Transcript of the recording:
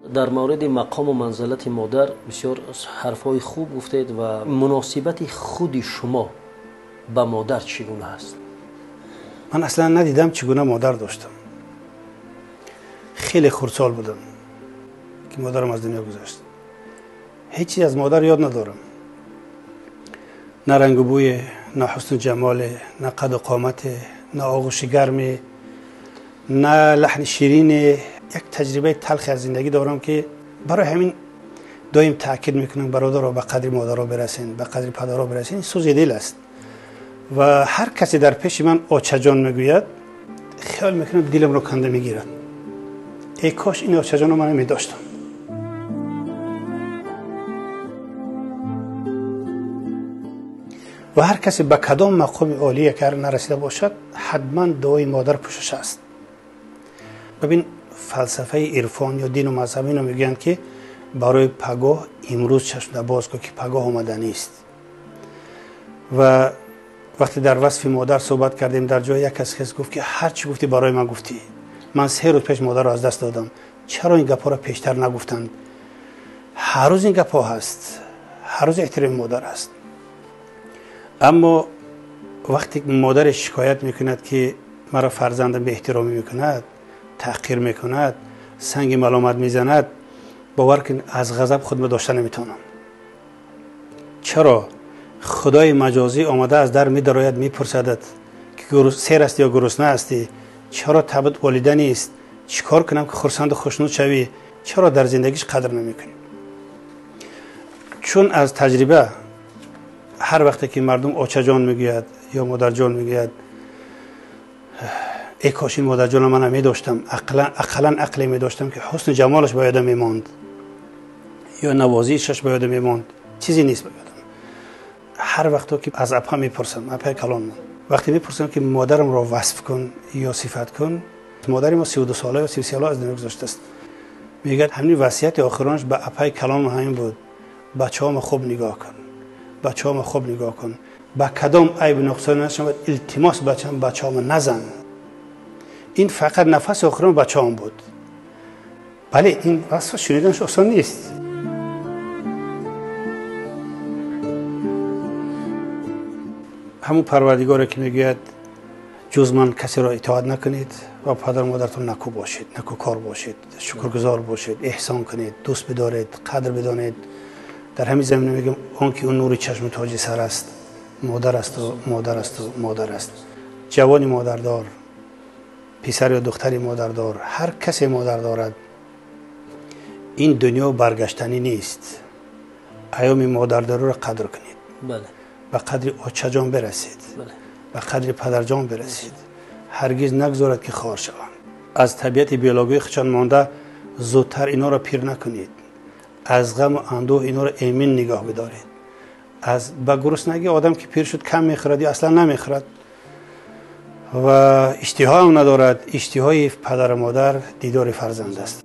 Дар мавриди мақому манзилати модар бисёр ҳарфҳои хуб гуфтед ва муносибати худи шумо ба модар чӣ гуна аст? Ман аслан надидам чӣ гуна модар доштам. Хеле хурдсол будам ки модарам аз дунё гузашт. Ҳеҷ чиз аз модар ёд надорам. На рангу бӯе, на ҳусну ҷамоле, на қаду қомате, на оғӯши гарме, на лаҳни ширине. Як таҷрибаи талхе аз зиндагӣ дорам ки барои ҳамин доим таъкид мекунам, бародаро, ба қадри модаро бирасен, ба қадри падаро бирасен. Ин сӯзи дил аст ва ҳар касе дар пеши ман очаҷон мегӯяд, хиёл мекунам дилам ро канда мегирад. Эй кош ин очаҷонро ман медоштам. Ва ҳар касе ба кадом мақоми олӣ агар нарасида бошад, ҳатман дуои модар пӯшиш аст. Бибин, фалсафаи ирфон ё дину мазҳаб ино мегӯянд ки барои пагоҳ имрӯз чашм боз кун, ки пагоҳ омаданист. Ва вақте дар васфи модар суҳбат кардем, дар ҷои як кас гуфт ки ҳар чӣ гуфтӣ барои ман гуфтӣ, ман 3 рӯз пеш модарро аз даст додам, чаро ин гапҳоро пештар нагуфтанд? Ҳар рӯз ин гапҳо ҳаст, ҳар рӯз эҳтироми модар аст. Аммо вақте модаре шикоят мекунад ки маро фарзандам беэҳтиромӣ мекунад, таҳқир мекунад, санги маломат мезанад, бовар кун аз ғазаб худро дошта наметавонам. Чаро? Худои маҷозӣ омада аз дар медарояд, мепурсадат ки сер ҳастӣ ё гурусна ҳастӣ, чаро табъат волида нест, чӣ кор кунам ки хурсанду хушнуд шавӣ, чаро дар зиндагиш қадр намекунӣ? Чун аз таҷриба ҳар вақте ки мардум очаҷон мегӯяд ё модарҷон мегӯяд, эй кош ин модарҷонро ман медоштам, ақаллан ақле медоштам ки ҳусну ҷамолаш ба ёдам мемонд ё навозишаш ба ёдам мемонд, чизе нест ба ёдам. Ҳар вақто ки аз апа мепурсам, апаи калонмон, вақте мепурсам ки модарамро васф кун ё сифат кун, модари мо 32 сола ё 33 сола аз дунё гузаштааст, мегӯяд ҳамин васияти охиронаш ба апаи калонмон ҳамин буд: бачаҳома хуб нигоҳ кун, бачаҳома хуб нигоҳ кун, ба кадом айб нуқсон нашавад, илтимос бачам, бачаҳома назан. Ин фақат нафаси охирон бачаҳом буд. Бале, ин васф шуниданаш осон нест. Ҳамун парвардигоре ки мегӯяд ҷуз ман касеро итоат накунед ва падару модаратон накӯ бошед, накӯкор бошед, шукргузор бошед, эҳсон кунед, дӯст бидоред, қадр бидонед. Дар ҳамин замина мегӯям он ки он нури чашму тоҷи сар аст, модар асту модар асту модар аст. Ҷавони модардор, писар ё духтари модардор, ҳар касе модар дорад, ин дунё баргаштанӣ нест. Айёми модардориро қадр кунед, ба қадри очаҷон бирасед, ба қадри падарҷон бирасед. Ҳаргиз нагузорад ки хор шаванд. Аз табиати биологии худшон монда зудтар инҳоро пир накунед, аз ғаму андӯҳ инҳоро эмин нигоҳ бидоред. Аз ба гуруснагӣ одам ки пир шуд кам мехӯрад ё аслан намехӯрад ва иштиҳоам надорад. Иштиҳои падару модар дидори фарзанд аст.